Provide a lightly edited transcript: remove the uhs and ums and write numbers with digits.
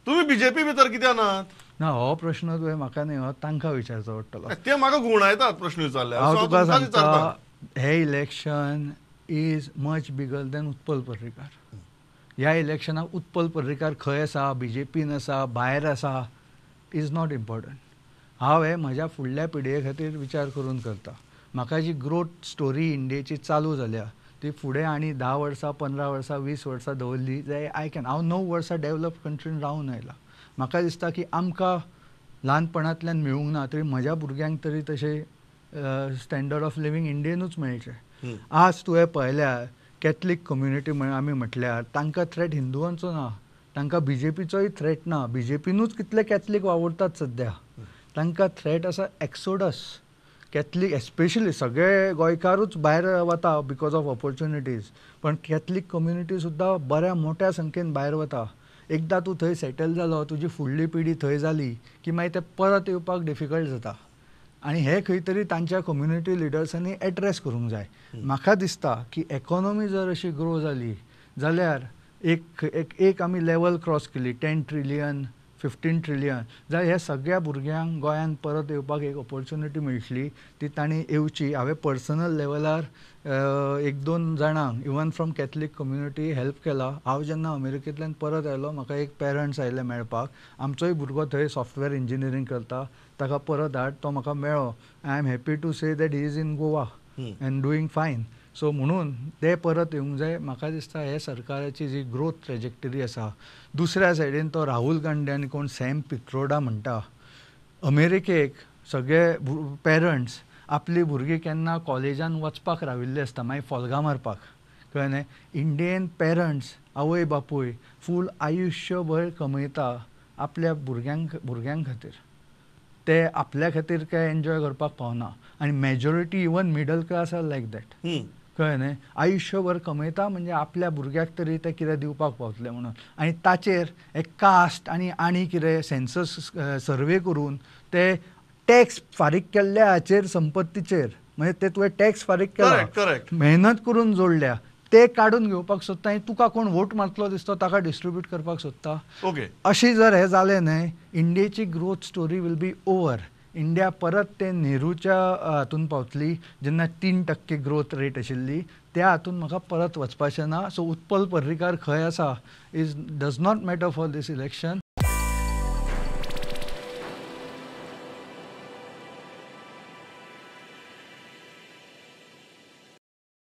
तुमी बीजेपी भितर कित्याक नात? ना, हो प्रश्न तुवें म्हाका न्ही, हो तांकां विचारचो पडटलो. ते म्हाका घुंवडायतात प्रश्न विचारल्यार. हांव सो तुका तुमकांच सांगता, विचारता. हे election is much bigger than Utpal Parrikar. ह्या इलेक्शनाक उत्पल पर्रीकार खंय आसा, बीजेपीन आसा, भायर आसा, is not important. हांव हे म्हज्या फुडल्या पिळगे खातीर विचार करून करता. म्हाका जी ग्रोथ स्टोरी इंडियेची चालू जाल्या ती फुडें आनी 10 वर्सां, 15 वर्सां, 20 वर्सां दवरली जाल्यार I can. हांव 9 वर्सां डेवलप कंट्रीन रावन आयला. म्हाका दिसता की आमकां ल्हानपणांतल्यान मेळूंक ना तरी म्हज्या भुरग्यांक तरी तशें स्टँडर्ड ऑफ लिवींग इंडियेनूच मेळचें. आज तुवें पळयल्यार कॅथलीक कम्युनिटी आमी म्हटल्यार तांकां थ्रेट हिंदुवांचो ना, तांकां बीजेपीचोय थ्रेट ना. बीजेपीनूच कितले कॅथलीक वावुरतात सद्या. तांकां थ्रेट आसा एक्सोडस. कॅथलीक एस्पेशली सगळे गोंयकारूच भायर वता because of opportunities, पण कॅथलीक कम्युनिटी सुद्दां बऱ्या मोठ्या संख्येन भायर वता. एकदां तूं थंय सेटल जालो, तुजी फुडली पिढी थंय जाली की मागीर ते परत येवपाक डिफिकल्ट जाता. आनी हे खंय तरी तांच्या कम्युनिटी लिडर्सांनी एड्रेस करूंक जाय. म्हाका दिसता की इकॉनॉमी जर अशी ग्रो जाली जाल्यार एक एक एक आमी लेवल क्रॉस केली, 10 ट्रिलियन, 15 ट्रिलियन, जाल्यार ह्या सगळ्या भुरग्यांक गोंयांत परत येवपाक एक ऑपॉर्च्युनिटी मेळटली, ती तांणी येवची. हांवें पर्सनल लेवलार 1-2 जाणांक even from Catholic community help केला. हांव जेन्ना अमेरिकेंतल्यान परत आयलो, म्हाका एक पेरंट्स आयले मेळपाक, आमचोय भुरगो थंय सॉफ्टवेअर इंजिनियरींग करता, ताका परत हाड. तो म्हाका मेळ्ळो. I am happy to say that he is in Goa and doing fine. So म्हणून ते परत येवंक जाय. म्हाका दिसता हे सरकाराची जी ग्रोथ ट्रेजेक्टरी आसा, दुसऱ्या सायडीन तो राहुल गांधी आनी कोण सॅम पित्रोडा म्हणटा, अमेरिकेक सगळे पेरंट्स आपली भुरगीं केन्ना कॉलेजान वचपाक राविल्ले आसता, मागीर फोल्गां मारपाक, कळ्ळें न्ही. इंडियन पेरंट्स आवय बापूय फूल आयुश्यभर कमयता आपल्या भुरग्यां खातीर, ते आपल्या खातीर काय एन्जॉय करपाक पावना. आनी majority even middle class are like that, कळ्ळें न्ही. आयुश्यभर कमयता म्हणजे आपल्या भुरग्याक तरी ते कितें दिवपाक पावतले म्हणून. आनी ताचेर एक कास्ट आनी आनी कितें सेन्सस सर्वे करून ते टॅक्स फारीक केल्ल्या हाचेर, संपत्तीचेर, म्हणजे ते तुवें टॅक्स फारीक केला, मेहनत करून जोडल्या, ते काडून घेवपाक सोदता आनी तुका कोण वोट मारतलो दिसता ताका डिस्ट्रिब्यूट करपाक सोदता. अशी जर हें जालें न्हय, इंडियेची growth story will be over. India परत ते नेहरूच्या हातून पावतली जेन्ना 3% ग्रोथ रेट आशिल्ली, त्या हातून म्हाका परत वचपाचें ना. सो उत्पल पर्रीकार खंय आसा is does not matter for this election.